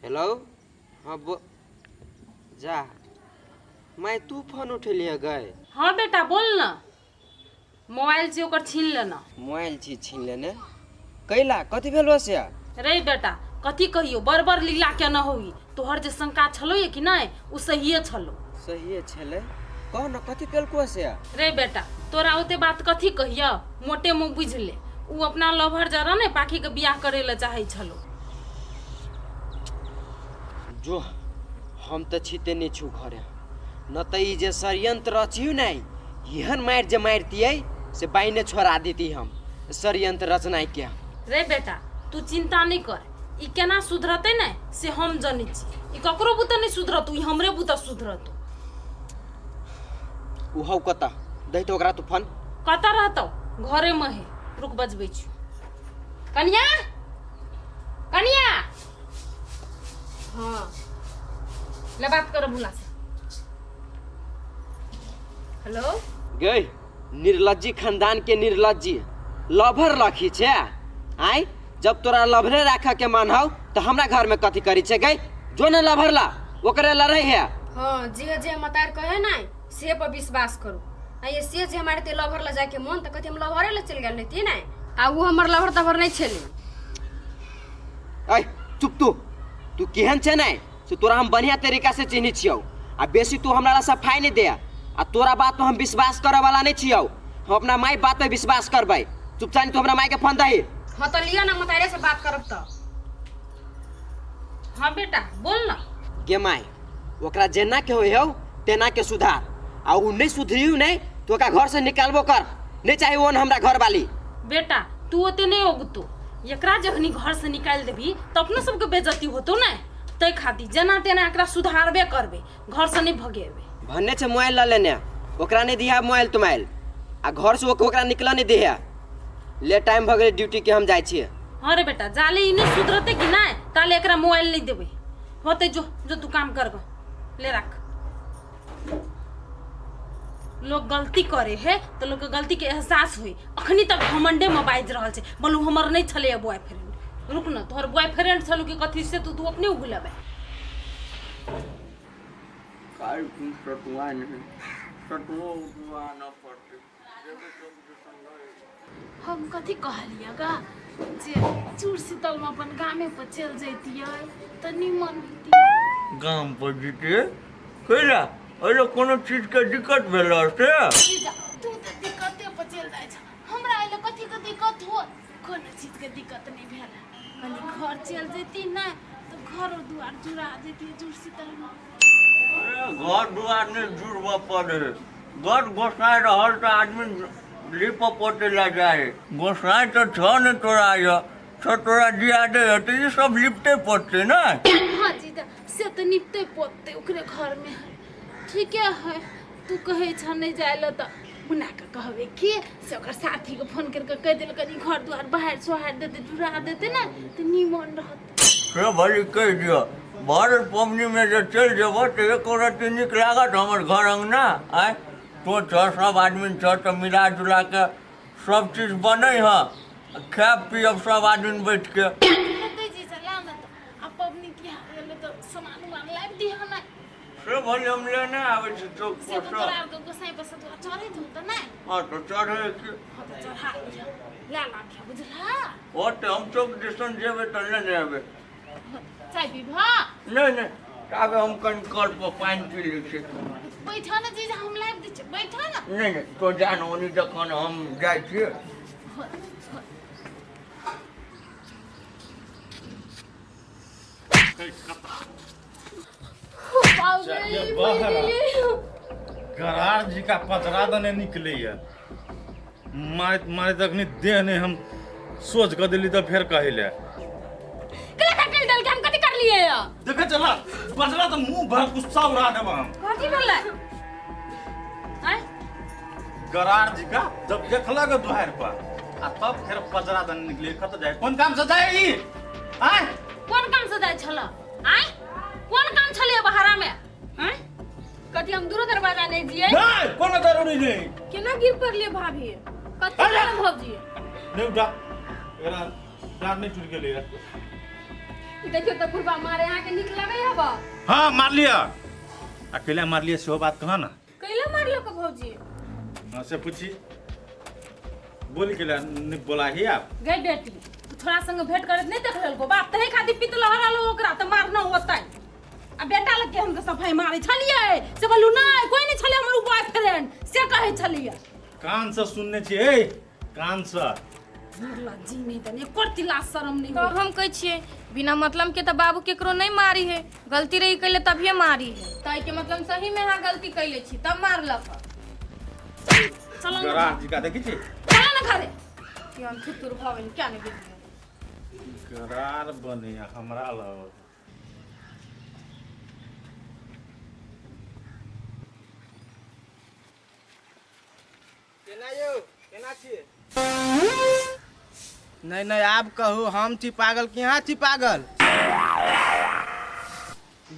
Hello. हाँ बो जा माय, तू फोन उठेलिए गए? हाँ बेटा, बोल ना। मोबाइल से ओकर छीन लेना। मोबाइल छी छीन लेने कैला? कथी भेलो से? रे बेटा, कथी कहियो, बड़ बड़ लीला के न होई। तोहर जे शंका छलो ये कि नहीं, उ सहिए छलो। सहिए छलै? कह न, कथी केलको से? रे बेटा, तोरा ओते बात कथी कहियो, मोटे मुँह बुझि ले। उ अपना लभर जरा ने पाखी के बियाह करे ले चाहै छलो। जो हम तऽ छिते नहि छु घरे न तऽ ई जे षड्यंत्र रचियौ ने, एहन मारि जे मारितियै से बाइने छोड़ा देती हम षड्यंत्र रचनाइ के। रे बेटा, तू चिंता नहीं कर। ई केना सुधरतै ने से हम जनै छी। ई ककरो बुते नहीं सुधरतौ, ई हमरे बुते सुधरतौ। उ हौ कतऽ? दै तऽ ओकरा तू फोन। कतऽ रहतौ, घरे में है। रुक, बजबै छी। कनिया, कनिया। हाँ। ले, बात कर भूला से। हेलो। गई निर्लज्जी, खानदान के निर्लज्जी, लभर लखी छे आय? जब तोरा लभरे राख के मन हौ तो हमरा घर में कथी करी छे गई? जो ने लभर ला, ओकरे लड़े है। हाँ, जे जे मतार कहे ना से पर विश्वास करू। आ ये से जे हमारे ते लभर ला जाके मन तऽ कथी हम लभरे ला चलि गेल रहती ने? आ वो हमर लभर तभर नहीं छेले। ऐ चुप तू। तू केहन छे ने से तोरा हम बढ़िया तरीका से चिन्है छियौ। आ बेसी तू हमरा ला सफाई नहीं दे। आ तोरा बात पर हम विश्वास करे वाला नहीं छियौ। हम अपना माई बात पे विश्वास करबै। चुपचाप तू हमरा माई के फोन दही। हाँ तऽ लिअ ना, मतारे से बात करब तऽ। हाँ बेटा, बोल ना। गे माई, ओकरा जेना के होइ हौ तेना के सुधार। आ उ नहीं सुधरियौ नहीं तो ओकरा घर से निकालबो कर। नहीं चाही ओन हमरा घर वाली। बेटा, तू ओते नहीं ओगतो। एकरा जखनी घर से निकालि देबी तऽ अपनो सबके बेइज्जती होतो ने। ताहि खातिर जेना तेना एकरा सुधारबे करबे, घर से नहीं भगेबे। भन्ने छै मोबाइल लऽ लेने, ओकरा नहीं दिहा मोबाइल तोबाइल आ घर से ओकरा निकलऽ नहीं दिहा। ले, टाइम भऽ गेलै ड्यूटी के, हम जाइ छियै। हाँ रे बेटा, जाले ई नहीं सुधरते कि नहीं ताले एकरा मोबाइल नहीं देबे। होते, जो जो तू काम कर गो। ले रख। लोग गलती करे है तो लोग के गलती के एहसास हुई। अखनी तक घमंडे में बाजि रहल छै, बोलू हमर नहीं छलै बॉयफ्रेंड। रुक न, तोहर बॉयफ्रेंड छलू कि कथी से तू तू अपने उगलबे। काल्हि सतुआ नहि, सतुओ उतुआ आनऽ पड़तै। जेबै चौक दिसन लऽ अयबै। हम कथी कहलियै गा, जे चूड़ शीतलमे अपन गामे पर चलि जैतियै तऽ निमन होइतियै। गाम पर जीते कैला? एहि कोनो चीजके दिक्कत भेल से? जीजा, तू तऽ दिक्कते पर चलि जाइ छ, हमरा एहि कथी के दिक्कत होत? कोनो चीजके दिक्कत नहि भेल। कनि घर चलि जैती ने तऽ घर दुआर जुड़ा जैतियै जुड़ शीतलमे। अरे, घर दुआर नहि जुड़बऽ पड़े। घर गोसाइ रहल तऽ आदमी लीपऽ पोते लए जाइ। गोसाइ तऽ छह ने तोरा यऽ, छह तोरा दिया दे तऽ ई सब लिपते पोतते ने। हाँ जीजा, से तऽ निपते पोतते ओकरे घरमे है। ठीके है, तू कहै छ नहि जाय लए तऽ मुन्ना के कहबै कि से ओकर साथीके फोन करि कऽ कहि देल कनि घर दुआर बहारि सोहारि देतै, जुड़ा देतै ने तऽ निमन रहत। से भली कहि दिअ, भर पबनीमे जे चलि जेबह तऽ एको रत्ती नीक लागत हमर घर अङ्गना? आँय, तो छह, सब आदमी छह तऽ मिला जुला कऽ सब चीज बनै हँ, खायब पियब सब आदमी बैठ के। हेतै जीजा, ला ने तऽ। आ पबनी तिहार गेलै तऽ सामान उमान लाबि दिहऽ ने। से भले हम लेने आबै छी चौक से पर तऽ से। तोरा आरके गोसाई पर सतुआ चढ़ैत होतौ ने? हँ तऽ चढ़ै की। हँ तऽ चढ़ा लिहऽ, लए लाबिहऽ, बुझलह? होतै, हम चौक दिसन जेबै तऽ लेने एबै। चाय पीबह? नहि नहि, ताबे हम कनि कल पर पानि पी लै छी। बैठऽ ने जीजा, हम लाबि दै छी, बैठऽ ने। नहि नहि, तो जा ने ओनी, जखन हम जाइ छियै। गरार जी का पचरा दने निकलैया, मारैत मारैत अखनी देह नहि हम सोच कऽ देली तऽ फेर कहै लए। केला कटल डल के हम कथी कर लिए या? देखे चला पचरा तऽ मुंह भर गुस्सा उड़ा देब हम। कथी भेलै आँय? गरार जी का जब देखलक दुहार पर आ तब फेर पचरा दने निकले। कतऽ जाए, कोन काम से जाए ई? आँय? कोन काम से जाइ छल? आँय, कोन काम छलै बहारा में? आँय? कथी हम दूरो दरवाजा नहीं दिए? नहीं, कोनो जरूरी नहीं। केना गिर पड़लिए भाभी? कथी अरे! करब भौजी? नहीं उठा, एकरा डांट नहीं टूट गेलै। ई देखियो तऽ बुढ़बा मारे अहाँके नीक। हाँ मारलियै। आ कैला मारलियै सेहो बात कह ना। कैला मारलक भौजी? हाँ से पूछी बोली कैला नहीं बोला ही आप। गई बेटी तू छोरा संग भेंट करत नहीं देख लेलको बाप तहे खातिर पित लहरल ओकरा त मारना होतै। आ बेटा लग के हमके सफाई मारै छलियै से बोलू नहीं कोई नहीं छलै हमर बॉयफ्रेंड से कहै छलियै। कान से सुनने छियै ए कान से। निर्लज्जी नहीं तने एको तिला शरम नहीं तो हम कहै छियै बिना मतलब के तो बाबू केकरो नहीं मारी है, गलती रही कैले तभिए मारी है। त के मतलब सही में अहाँ गलती कैले छी तब मारलक। चलो ना गरार जी का देखी छी। चलो ना घरे कि हम थुतुर भऽ गेल क्या नहीं गेलियै। गरार बने हमरा लग। केना यौ केना छियै? नहीं नहीं आब कहू हम छी पागल कि अहाँ छी पागल?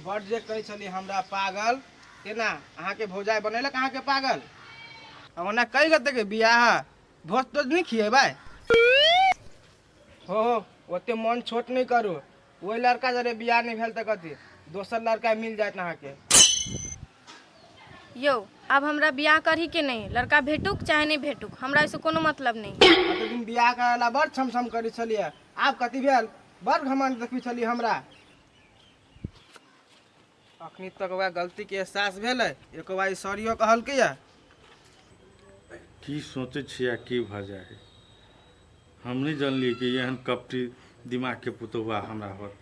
बड जे कहै छली हमरा पागल केना अहाँके भौजाइ बनेलक अहाँके पागल? आ ओना कई गते के बियाह भोज तोज नहीं खिएबै? हो हो ओते मन छोट नहीं करू। ओहि लड़का जरे बियाह नहीं भेल तऽ कथी दोसर लड़का मिल जायत अहाँके। यौ अब हमरा बियाह करही के नहीं, लड़का भेटुक चाहे नहीं भेटुक हमरा ऐसे कोनो मतलब नहीं। कते दिन बियाह करेला बड़ छमछम करै छलियै आब कथी भेल बड़ घमंड देखबै छलियै हमरा। अखनी तक ओकरा गलती के एहसास भेलै एको बार सॉरियो कहलकै। की सोचै छियै की भऽ जाइ हम नहीं जानलियै कि एहन कपटी दिमाग के पुतहुआ हमरा होत।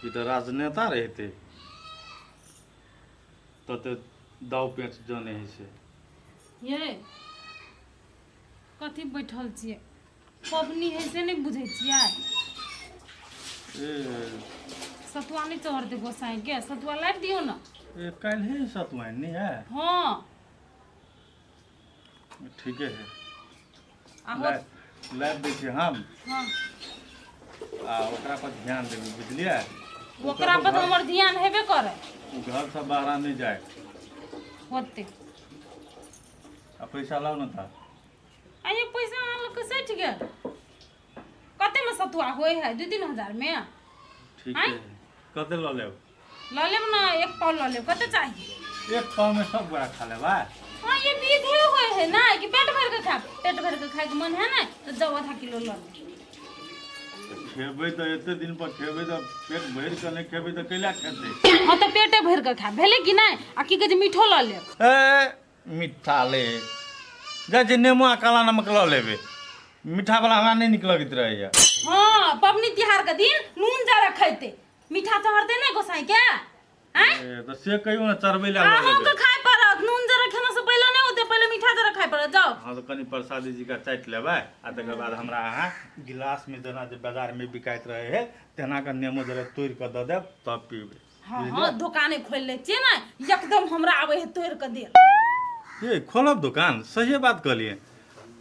ई तऽ राजनेता रहते तते दाव पेच जाने है से। ये कथी बैठल छियै पबनी है से नहीं बुझै छियै? ए सतुआ नहीं चढ़ दे गोसाई के सतुआ लाबि दियौ ना। ए काल्हि सतुआ नहीं है? हाँ ठीके है लाबि दै छियै हम। हाँ आ ओकरा पर ध्यान देबै बुझलियै? ओकरा पर तऽ हमर ध्यान हेबे करे। घर से बाहर नहीं जाए होते। आ पैसा लाउ ना था। आ ये पैसा अहाँ लग के सठि गेल। कते में सतुआ होय है 2-3 हजार में? ठीक है कते लऽ लेब? लऽ लेब ना 1 पाव लऽ लेब। कते चाहिए? 1 पाव में सब गोरा खा लेबै। हाँ ये विधि होय है ना कि पेट भर के खाब, पेट भर के खाए के मन है ना तो जाओ आधा किलो लऽ लेब। खेबै तऽ एते दिन पर खेबै तऽ पेट भरि के नहीं खेबै तऽ कैला खेतै? हाँ तऽ पेटे भरि के खाब भेलै कि नहीं? आ की कहै छै मीठो लऽ लेब। ए मीठा ले जाइ छै नेमो आ काला नमक लऽ लेबै, मीठा वाला हमरा नहीं नीक लगैत रहैया। हाँ पबनी तिहार के दिन नून जरा खैते मीठा चढ़ते नहीं गोसाई के? आँय? ए, तऽ से कहियो ना चढ़बै लए लऽ अहूँ के लेबै। खाय पड़त नून जरा खेना से पहिले नहीं होते, पहिले मीठा जरा खाय पड़त। जाओ। हाँ तऽ कनि प्रसादी जी का चाटि लेबै आ तकर बाद हमरा अहाँ गिलास में जेना जे बाजार में बिकाइत रहे है तेना के नेमो जरा तोड़ि कऽ दऽ देब तब पीबै। हाँ हाँ दुकाने खोलि लै छियै ने एकदम हमरा आबै है तोड़ि कऽ देल। ये खोलब दुकान सहिए बात कहलियै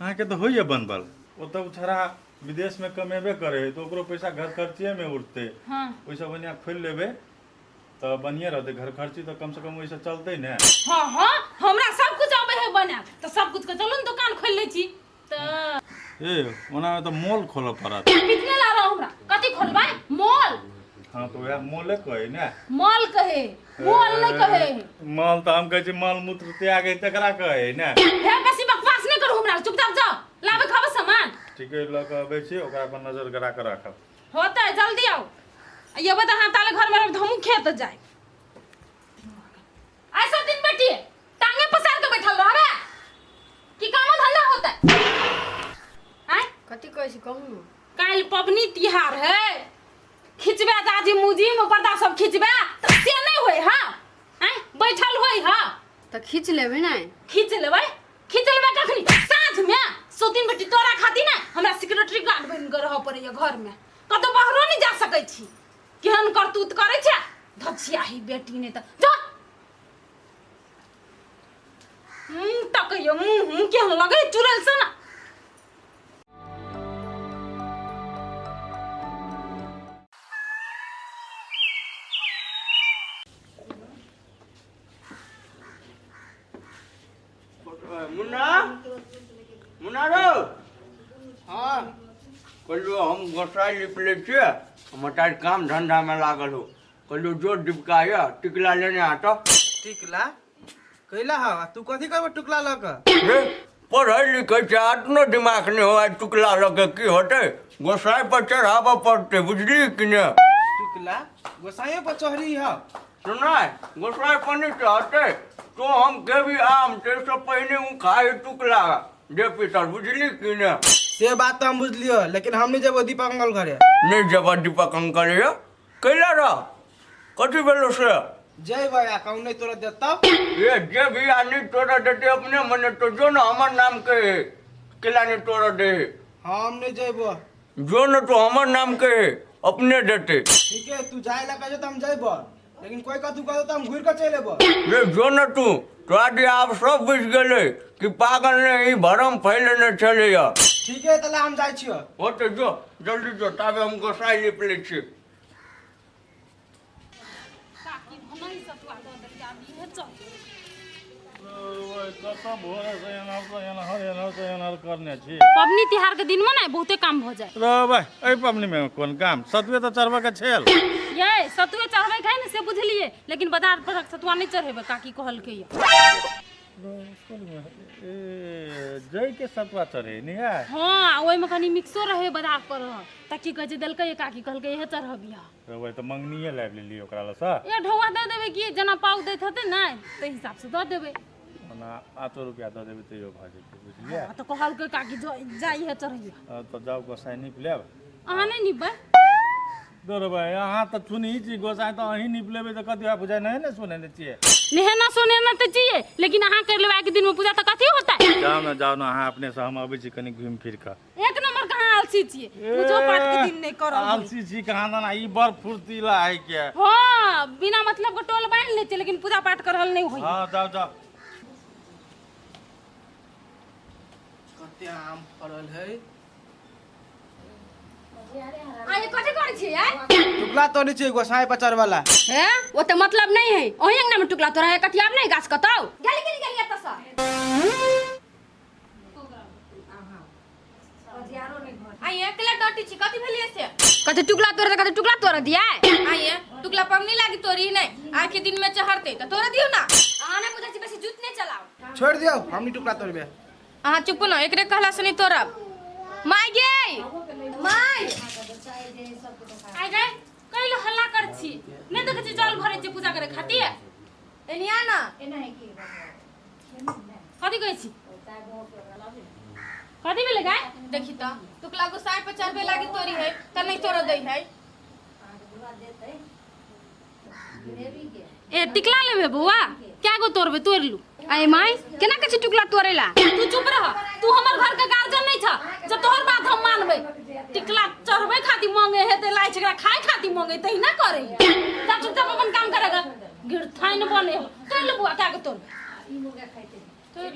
अहाँके तऽ होइए बनबल। ओतऽ छोड़ा विदेश में कमेबे करे है तऽ ओकरो पैसा घर खर्चिए में उठतै। हाँ ओहिसँ बढ़िआँ खोलि लेबै तऽ बढ़िएँ रहतै, घर खर्ची तऽ कमसँ कम ओहिसँ चलतै ने। हाँ हाँ हमरा सब कुछ आबै है बनायल तऽ सब कुछ के चलू ने दुकान खोलि लै छी तऽ। ए ओना तऽ मॉल खोलऽ पड़त। पिटने ला रहा हमरा कथी खोलबै मॉल? हाँ तऽ वएह मॉले कहै ने। मॉल कहै मॉल नहीं कहै। मॉल तऽ हम कहै छी मॉल मूत्र त्याग है तकरा कहै ने। हे बेसी बकवास नहीं करू हमरा चुपचाप जाओ लाबै खाबे सामान। ठीक है लऽ कऽ अबै छी ओकरा पर नजर गरा कऽ राखब। होतै जल्दी आउ। अयबै तऽ अहाँ ताले घर में रहब तऽ हमहूँ खेत जाय। आइ सब दिन बेटी टांगे पसार के बैठल रहबे कि कामो धंधा होतै? आँय कथी कहै छी कहू ने। काल्हि पबनी तिहार है खिचबे दादी मुजी में पर्दा सब खिचबे तऽ से नहीं होय हा? आँय बैठल होय हा? तऽ खींच लेबै ने। खींच लेबै? खींच लेबै कखनी? साँझ में सौ दिन बेटी तोरा खातिर ने हमरा सिक्योरिटी गार्ड बनि कऽ रहऽ पड़ैया घर में, कतौ बाहरो नहीं जा सकै छी। केहन करतूत करै छै धछियाही बेटी नहीं तऽ जा मुँह तकैयो मुँह मुँह केहन लगै चुड़ैल सन। मुन्ना मुन्ना रौ। हाँ कहलियो हम गोसाइ लिप लै छियै, मटार काम धंधामे लागल हो। कहलियो जो डिबका यऽ टिकला लेने आ तऽ। टिकला कैला हव? तू कथी करबो टुकला लऽ कऽ? रे पढ़ै लिखै छै, अपनो दिमाग नहि हो। टुकला लऽ के की होतै? गोसाइ पर चढ़ाबऽ पड़तै, बुझली कि ने? टुकला गोसाइयो पर चढ़ी हव? सुनाय, गोसाइ पर नहि चढ़तै तो हम गेबी आम ताहिसँ पहिने ओ खाइ टुकला दे पितर, बुझली कि ने? से बात तऽ हम बुझलियो, लेकिन हम नहीं जेबो दीपक अंकल घरे। नहि जेबऽ दीपक अंकल ये? कैला रह, कथी भेलो से? जेबै आ कहूँ नहीं तोरा देतौ। ये जे भी आ नहीं तोरा देते अपने मने, तो जो ना हमर नाम के केला नहीं तोरा दे। हम नहीं जेबो। जो न तो हमर नाम के अपने देते। ठीक है, तू जाए ला कहे तो हम जेबो, लेकिन कोई कथू कहतो तो हम घुर के चल एबो। रे जो न तू, तोरा दिया आब सब बुझि गेलै कि पागल नहीं, ई भरम फैलेने छलैया। ठीक है, तला हम जाइ छियो। हो तऽ जो, जल्दी जो, ताबे हम गोसाइ लीप लै छी। काकी भनहि सतुआ दऽ देलकै, आब इहे चल। कतऽ भोरेसँ एनहर सँ एनहर, एनहर सँ एनहर करने छी। पबनी तिहार के दिन में ना बहुते काम भऽ जाए। रे भाइ, एहि पबनीमे कोन काम? सतुए तऽ चढ़बऽके छल। ये सतुए चढ़बै के है ने से बुझलिए, लेकिन बाजार पर सतुआ नहीं चढ़ेबै, काकी कहलकै ये। ए जइके सतुआ चढ़े नहीं है? हाँ, ओहिमे कनि मिक्सो रहे बाजार पर, तऽ की कहै छै देलकै ये, काकी कहलकै इहे चढ़बिह। रे भाइ, तऽ मंगनीए लाबि लेलियै ओकरा लए सँ। ए ढौआ दऽ देबै कि जेना पाउ दैत हेतै ने ताहि हिसाबसँ दऽ देबै। ओना 8 रुपया दऽ देबै तैयो भऽ जेतै, बुझलियै? हाँ, तऽ कहलकै काकी जो जाइ है चढ़ैया। हँ, तऽ जाउ गोसाइ नीप लेब। अहाँ नहि निपबै? दो भाइ, अहाँ तऽ चुनही छी गोसाइ, तऽ अहीं नीप लेबै तऽ कथी बुझाइ नहि ने सुनेने छियै? नहेना सोनेना तऽ छियै, लेकिन अहाँ कर लेबै आइके दिनमे पूजा तऽ कथी होतै? जाउ ने, जाउ ने अहाँ अपनेसँ, हम अबै छी कनि घुमि फिर कऽ। एक नंबर कहाँ आलसी छियै, पूजो पाठ के दिन नहि करब। आलसी छी कहाँ दाना, ई बड़ फुर्तीला है के। हाँ, बिना मतलब के टोल बान्हि लै छियै, लेकिन पूजा पाठ करल नहि होइए। हाँ, जाउ जाउ। कते आम फड़ल है। आ ये कथी करै छियै आइ? टुकला तोड़ै छियै गोसाइ पर चढ़वला। हे ओते मतलब नहीं है, ओही अंगना में टुकला तोरा है, कटियाब नहीं गाछ कतौ गेली गेली गेली एतऽ सँ। आइए अकेला डटी छी, कथी भेलिए से? कथी टुकला तोड़े तऽ कथी टुकला तोड़ दिया? आइए टुकला पबनी लागी तोरी नहीं, आज के दिन में चढ़ते तो तोड़ दियो ना। अहाँ नहीं बुझै छी, बेसी जूत नहीं चलाओ। छोड़ दियौ, हम नहीं टुकला तोड़बे। अहाँ चुप न, एकरे कहला से नहीं तोड़ब। माय गे my. आइ गए कैल हल्ला कर छी? नहि देखै छी जल भरै छी पूजा करे खातिर। एनिया ना। कथी कहै छी? कथी भेलै गाय? देखी त टुकला गोसाई पर चढ़बे लागी तोरी है त नहीं तोड़ दै है। ए टिकला लेबे बौआ? क्या गो तोड़बे? तोड़ लू। अरे माय, केना कहै छी टुकला तोड़ेला? तू चुप रह, तू हमर घर के गार्जियन नहीं छ जब तोहर बात हम मानबै। टिकला चढ़बै खातिर मांगे हे ते लाइ छकरा खाय खातिर मांगे तही ना करे। जा चुपचाप अपन काम करेगा, गिरथाइन बने हो। तोड़ ले बौआ, क्या गो तोड़बे? तोड़ ले।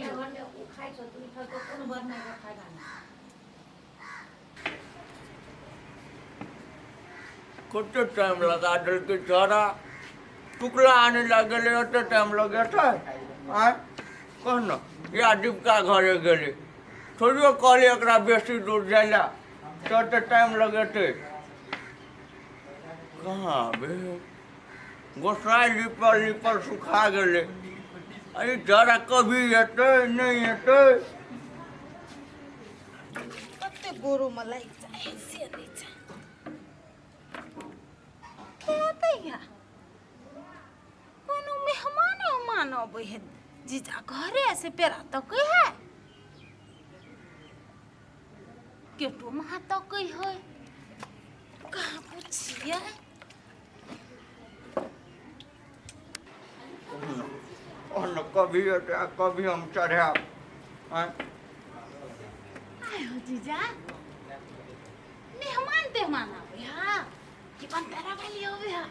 कते टाइम लगा देलकै छौड़ा, टुकला आने लागलै, ओते टाइम लगेतै? आँय कह न, या दीपका घरे गेलै, थोड़ियो कहलियै एकरा बेसी दूर जाय लए तऽ ओते टाइम लगेतै? कहाँ बे गोसाइ लीपल लीपल सुखा गेलै, अरे जरा कभी एतै नहि एतै। कते गोरोमे लागि जाइ से नहि छै। के अतै या? कोनो मेहमान उहमान अबै है जीजा घरे से पेड़ा तकै है, केटो महा तकै है, कहाँ पुछियै? ओहन कभी एतै आ कभी हम चढ़ायब? आँय आय हो जीजा, मेहमान तेहमान आबै है कि बनतारा वाली अबै है?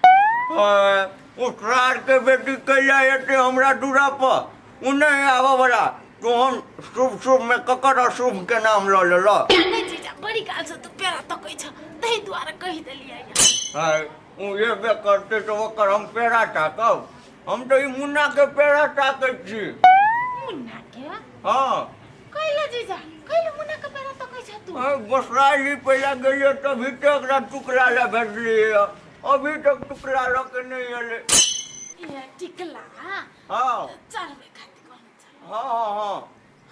ओ सार के बेटी कैला एतै हमरा दूरा पर? ओ नहि आबऽ बला। तोहन शुभ शुभ में ककर अशुभ के नाम लऽ लेलऽ? नहि जीजा, बड़ी काल से तू पेड़ा तकै छ, ताहि दुआरे कहि देलियै। हाय, ओ एबे करतै तऽ ओकर हम पेड़ा ताकब? हम तऽ ई मुन्ना के पेड़ा ताकै छी। मुन्ना के? हँ। कैला जीजा, कैला मुन्ना के पेड़ा तकै छ तू? गोसराली पहिला गेलियै तभी तऽ एकरा टुकड़ा लए भेजलियै। अभी तक टुकड़ा लऽ के नहि एलै। ये टिकला हँ। चढ़बै खातिर कहने छल। हँ हँ हँ।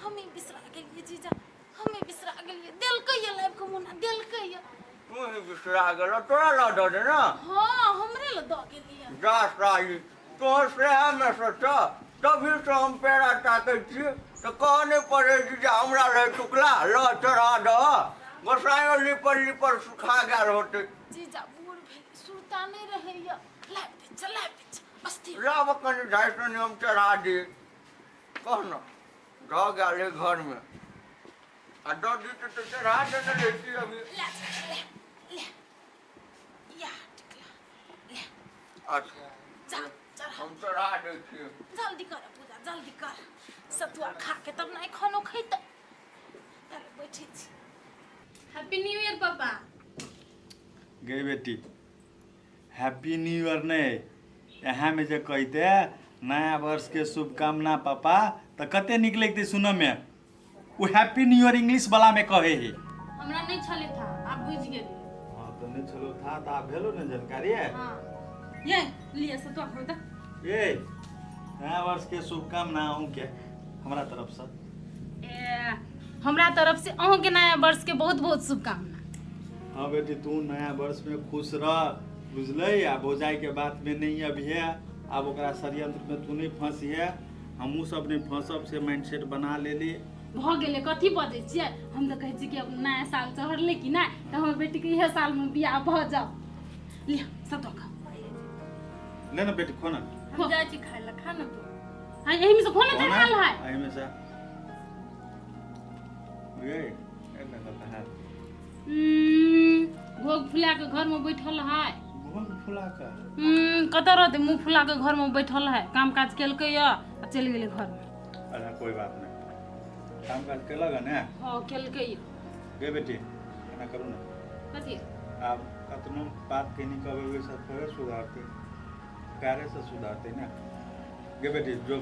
हमे बिसरा गेलियै जीजा, हमे बिसरा गेलियै। देलकै ये लाबि कऽ मुन्ना, देलकै ये। तू ही बिसरा गेल, तोरा लऽ दऽ दे ने। हँ, हमरे लए दऽ गेलियै। जा साली, तोहर सएहमे सँ छह, तभी से हम पेड़ा ताकै छी तऽ कहऽ नहि पड़ै छै जे हमरा रहै टुकड़ा लऽ चढ़ा दह। गोसाइयो लीपल लीपल सुखा गेल होतै। जीजा बूढ़ भेल, सुरता नहि रहैया। लाबि दै छै, लाबि दै छै, अस्थिर। लाब कनि 250 ने हम चढ़ा दी। कह ने दऽ गेल है घरमे आ दऽ दी तऽ चढ़ा देने रहिती अभी। ले ले ले, या टिकला ले। अच्छा। जा, चढ़ा। हम चढ़ा दै छियै। जल्दी कर पूजा, जल्दी कर। सतुआ खा के तब नहीं खानो खैतै। ताले बैठे छी। हैप्पी न्यू ईयर पापा। गे बेटी, हैप्पी न्यू ईयर नहि, इएहमे जे कहिते नया वर्षके शुभकामना पापा तऽ कते नीक लगतै सुनऽमे। ओ हैप्पी न्यू ईयर इंग्लिश वलामे कहै है। हमरा नहि छलै था, आब बुझि गेलियै। हँ तऽ नहि छलो था तऽ आब भेलो ने जानकारी। हँ, ये लिअ सतुआ खाउ तऽ। ए, नया वर्षके शुभकामना अहूँके हमरा तरफसँ। ए, हमरा तरफ से अहूँके नया वर्ष के बहुत बहुत शुभकामना। हाँ बेटी, तू नया वर्ष में खुश रह, बुझलै? आ भौजाइके बातमे नहि अबिहे, आब ओकरा षड्यंत्रमे तू नहि फंसिहे, हमहूँ सब नहि फंसब, से माइंड सेट बना लेली। भऽ गेलै, कथी बजै छियै? हम तऽ कहै छी कि अब नया साल चढ़लै कि नहि, तऽ हमर बेटीके इहे सालमे बियाह भऽ जाओ। लिअ सब खाउ। ले ना बेटी, खो ना। हम जाइ छी खाय लए, खा ने तू। हाँ, एहिमे से खो ने। खो ना, चढ़ाल है। एहिमे से गे एना कता है। घोघ फुला के घरमे बैठल है। घोघ फुला के? कतऽ रहतै, मुँह फुला के घरमे बैठल है। काम काज केलकै यऽ आ चलि गेलै घरमे। अच्छा, कोई बात नहीं, काम काज केलक है ने? हँ, केलकै यऽ। गे बेटी, एना करू ने। कथी? आब कतनो बात कहीं कहबै ओहिसँ थोड़े सुधारतै, प्यारेसँ सुधारतै ने। गे बेटी, जो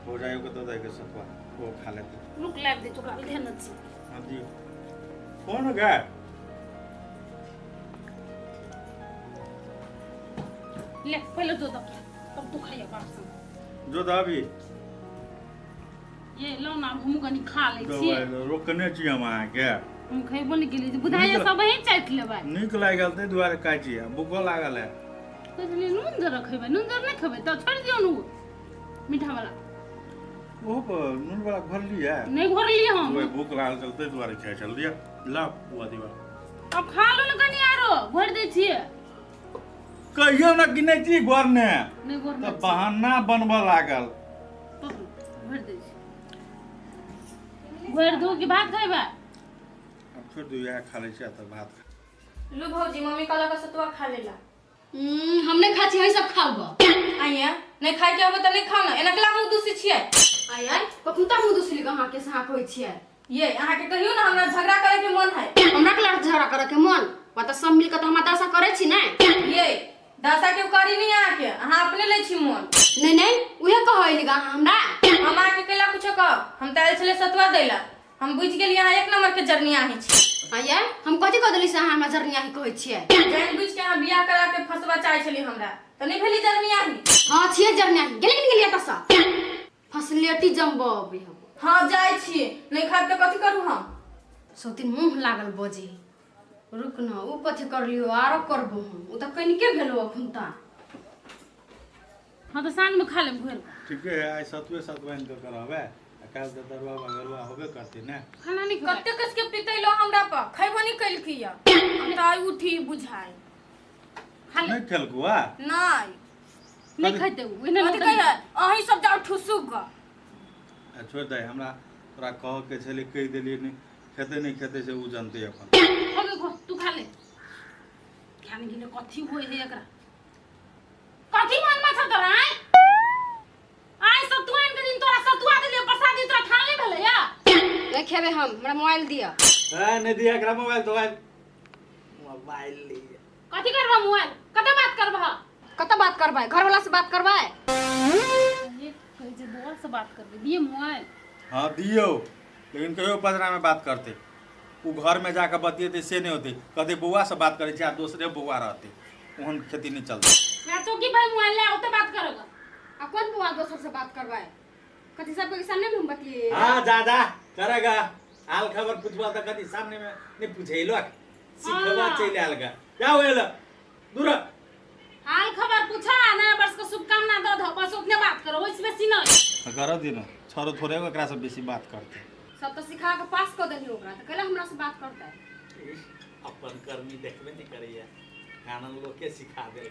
भौजाइयोके दऽ दैके सतुआ, ओ खा लेतै। रुक, लाबि दै छी ओकरा, धेने छी। हाँ, दियौ। कोन गे? ले, पहिले जो दऽ, तब तू खाइया बाप संग। जो दऽ अभी। ये लो ना, हमहूँ कनि खा लै छियै। रोकने छी हम अहाँके। हम खयबो नहि केलियै, बुझाइए सब अहीं चाटि लेबै। नीक लागि गेल ताहि दुआरे खाइ छी, आ भूखो लागल है। कहै नून जरा खयबै, नून जरा नहि खेबै तऽ छोड़ि दियौ ने ओ मीठा वाला। ओहो पर नून वाला घोरलियै? नहि घोरलियै हम। ओहि भूख लागल छल ताहि दुआरे खाइ छल। लिअ, लाउ ओ अथी वाला। अब खा लू ने कनि, आरो घोरि दै छियै। कहियो ने कि नहि छी घोरने। नहि घोरने। तऽ बहाना बनबऽ लागल। घोरि दै छी, घोरि दू कि भात खयबै? आब छोड़ि दियौ, इएह खा लै छी आ तऽ भात खा। लू भौजी, मम्मी कहलक सतुआ खा लेला। हम नहि खाइ छी, अहीं सब खाउ गऽ। आइया, नहि खाय के होबे तऽ नहि खाउ ने, एना केला मुँह दूसै छियै? आइ आइ, कखन तऽ मुँह दुसली अहाँके से अहाँ कहै छियै? ये, अहाँके कहियो ने हमरा झगड़ा करे के मन है। हमरा के लड़ झगड़ा करे के मन वा तऽ सब मिल के तऽ हमरा दशा करै छी ने। ये, दशा के करी नहीं अहाँके, अहाँ अपने लै छी मन। नहीं नहीं, उहे कहै ली अहाँ हमरा। हम अहाँके केला कुछो कहब? हम तऽ आयल छलै सतुआ दै ला, हम बुझि गेलियै अहाँ एक नंबर के जरनिया ही छी। आइया, हम कथी कह देली से अहाँ हमरा जरनिया ही कहै छियै? जानि बुझि के अहाँ बियाह करा के फंसबा चाहै छलियै हमरा, तऽ नहि भेली जरनिया ही? हाँ, छियै जरनिया ही। गेली कि नहि गेली एतऽसँ? फसलेटी जमबऽ अबै हम। हाँ, जाइ छी, नहि खायब तऽ कथी करू हम? सौतिन मुँह लागल बजे। रुक न, उ कथी करलियो, आरो करबो हम। उ तऽ कनिके भेलो अखुन ता। हँ, तऽ साँझमे खा लेब घोरि कऽ। ठीके है, आइ सतुए सतुआ आनि कऽ करबै आ काल्हि तऽ तरुआ बगरुआ होबे करतै ने। खाना नहि खेबै? कते कसके पितैलो हमरा पर, खैबो नहि केलकै यऽ। हम तऽ आइ उठी बुझाइ। खा ले। नहि खेलकू आ? नहि। नहि खेतै ओ, एहने कथी कहै, अहीं सब जाउ ठुसु गऽ। आ छोड़ि दे, हमरा तोरा कहऽ के छलै कहि देलियै। नहि खेतै नहि खेतै से ओ जनतै अपन। हो गेल, खो, तू खा ले। ज्ञान गेलै, कथी होइ है एकरा? कथी मन में छौ तोरा? आइ आइ सतुआ आनि के दिन तोरा सतुआ देलियै, प्रसादी तोरा खाना नहि भेलै या? नहि खेबै हम, हमरा मोबाइल दिअ। ए, नहि दिया एकरा मोबाइल तोबाइल। मोबाइल लिअ। कथी करबह मोबाइल? कतऽ बात करबह? कतऽ बात करबै? घरवाला से बात करबै। ये कहै छै बौआ से बात करबै, दिए मोबाइल। हाँ दियौ, लेकिन कहियो पजरामे बात करतै, ओ घरमे जाकऽ बतियेतै से नहि होतै। कहतै बौआ से बात करै छै आ दोसरे बौआ रहतै। ओहन खेती नहि चलतै। मैं चौकी भाई मोबाइल ले ओते बात करोगा। आ कौन बुआ दोसर से बात करवाए कथी सबके सामने में हम बतिए? हाँ, जा जा करेगा हाल खबर पूछबा त कथी सामने में नहीं पूछेलो, सिखबा चलि आयल गा, जाओ एल दूर। हाल खबर पूछा, नया वर्ष के शुभकामना दो दो, बस उतने बात करो, ओइसे बेसी नहीं। कर दिन छोरो थोड़े एकरा से बेसी बात करते। सब तो सिखा के पास कर देनी ओकरा त कैला हमरा से बात करता है? अपन कर्मी देखबे नहीं करैया, कानन लोग के सिखा देलकै।